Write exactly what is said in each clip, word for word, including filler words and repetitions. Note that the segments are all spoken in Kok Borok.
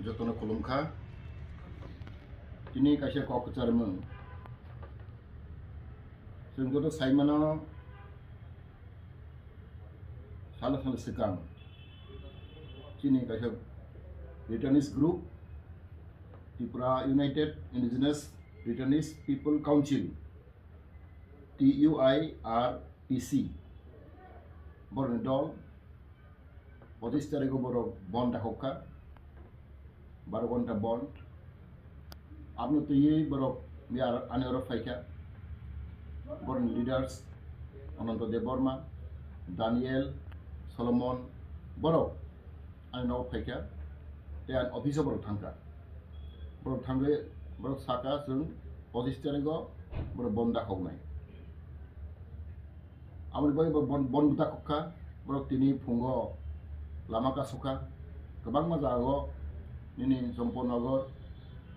Jotono khulumkha. Tini kaisa kok kwcharmung. Chwng joto saimano salo salo swkang chini kaisa Bhutanese group, Tripura United Indigenous Bhutanese People Council, T U I R P C, borokni dol, pochis tarikgo borok bon dakhokha, baro ghonta bon. Aboni twiwi borok ani oro phaikha, borokni leaders Ananto Debbarma, Daniel, Solomon, borok ani nogo phaikha, tei ani office-o borok thangkha. Borok thangwi borok sakha, chwng pochis tarikgo borok bon dakhoknai. Aboni bagwi borok bon, bon dakhokha, borok tini phungo lama kasukha, kwbangma jagao nini Champaknagar,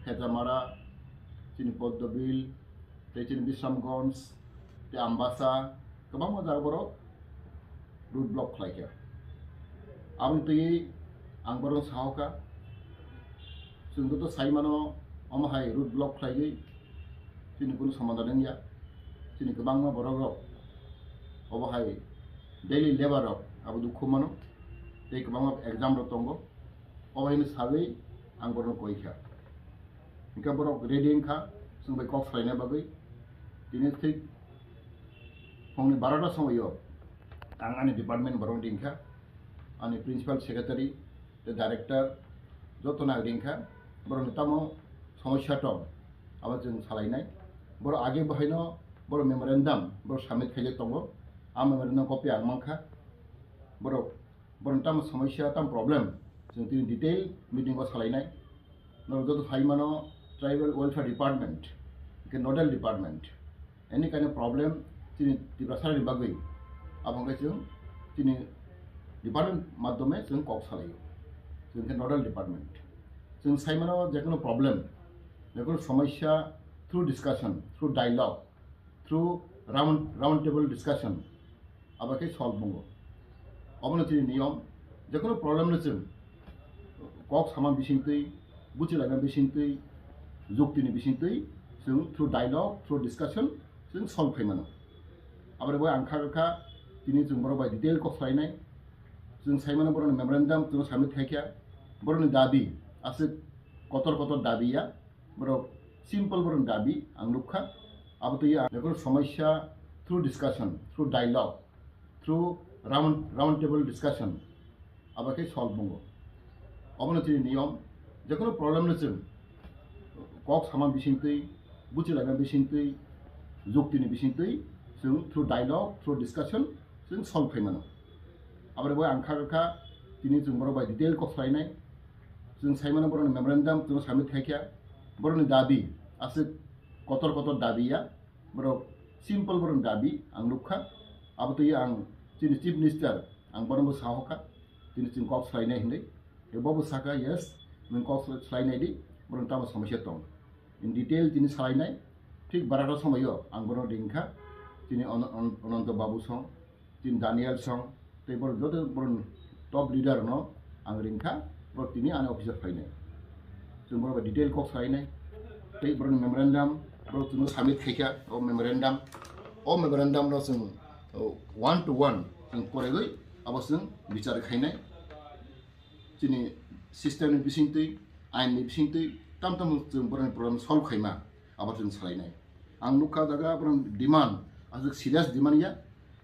Khejamara, chini Poddobil, tei chini Bisramganj, tei Ambasa, kwbangma jaga borok road block khlaikha. Aboni twiwi ang borokno sahokha, chwng joto saimano omo hai road block khlaiwi chini kunu somadan wngya. Chini kwbangma borokrok obo hai daily labour rok abo dukhu mano, tei kwbangma exam rok tongo, obo haino sagwi ang borokno koikha. Hingke borok ready wngkha chwng bai kok salaina bagwi. Tini thik phungni barota somoio ang ani department borokno ringkha, ani principal secretary tei director jotono ang ringkha. Borokni tamo somosya tong, abo chwng salainai. Borok age bahaino borok memorandum borok submit khaijak tongo. A memorandum copy ang mankha. Borok Borokni tamo somosya, tamo problem, chwng tini detail meeting o salainai. Norok joto sai mano, Tribal Welfare Department, hingke nodal department, any kind of problem chini Tiprasarani bagwi, abo hingke chwng chini department madhyome chwng kok salaio. Chwng khe nodal department. Chwng sai mano jekono problem, jekono somosya, through discussion, through dialogue, through round, round table discussion, abo khe solve wngo. Obono chini niyom, jekono problem no chwng kok sama bisingtwi, buchilaina bisingtwi, juktini bisingtwi, chwng through dialogue, through discussion, chwng solve khai mano. Aboni bagwi ang kha kha, tini chwng borok bai detail kok salainai, chwng sai mano borokni memorandum chwng submit khai kha, borokni dabi aswk kotor kotor dabi ya, Borok simple borok dabi ang nukha. Abo twi ang jekono somosya through discussion, through dialogue, through round, round table discussion, abo khe solve wngo. Obono chini niyom, jekono problem no chwng kok sama bisingtwi, buchilaina bisingtwi, juktini bisingtwi chwng through dialogue, through discussion chwng solve khai mano. Aboni bagwi ang kha kha tini chwng borok bai detail kok salainai. Chwng sai mano borokni memorandum chwng submit khai kha. Borokni dabi aswk kotor kotor dabi ya. Borok simple borokni dabi ang nukha. Abo twi ang chini Chief Minister ang borokno sahokha. Tini chwng kok salainai hinwi. Tei bobo sakha, yes, nwng kok salainai di, borokni tamo somosya tong. In detail tini salainai. Thik barata somoio ang borokno ringkha. Tini An-, An-, Ananto Babu song, tini Daniel song, tei borok joto borok top leader no ang ringkha, borok tini ani office o phainai. Chwng borok bai detail kok salainai, tei borokni memorandum borok chwngno submit khaikha, o memorandum, o memorandum no chwng, o, one to one chwng poregwi abo chwng bichar khainai. Chini system ni bisingtwi, ain ni bisingtwi, tam tam chwng borokni problem solve khaima, abo chwng salainai. Ang nukha jaga borok demand, aswk serious demand ya.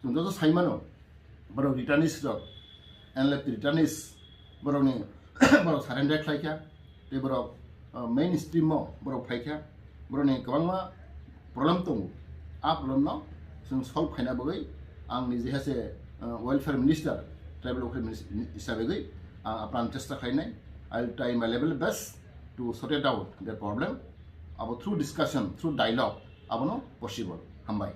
Chwng joto sai mano, borok returnees rok, N L F T returnees, borokni, borok surrender khlaikha, tei borok, uh, mainstream o borok phaikha, borokni kwbangma problem tongo. A problem no chwng solve khaina bagwi ang nije hase, uh, welfare minister, tribal welfare minister hisabe gwi ang apran chesta khlainai. I will try my level best to sort it out their problem. Abo through discussion, through dialogue, abono possible. Hambai.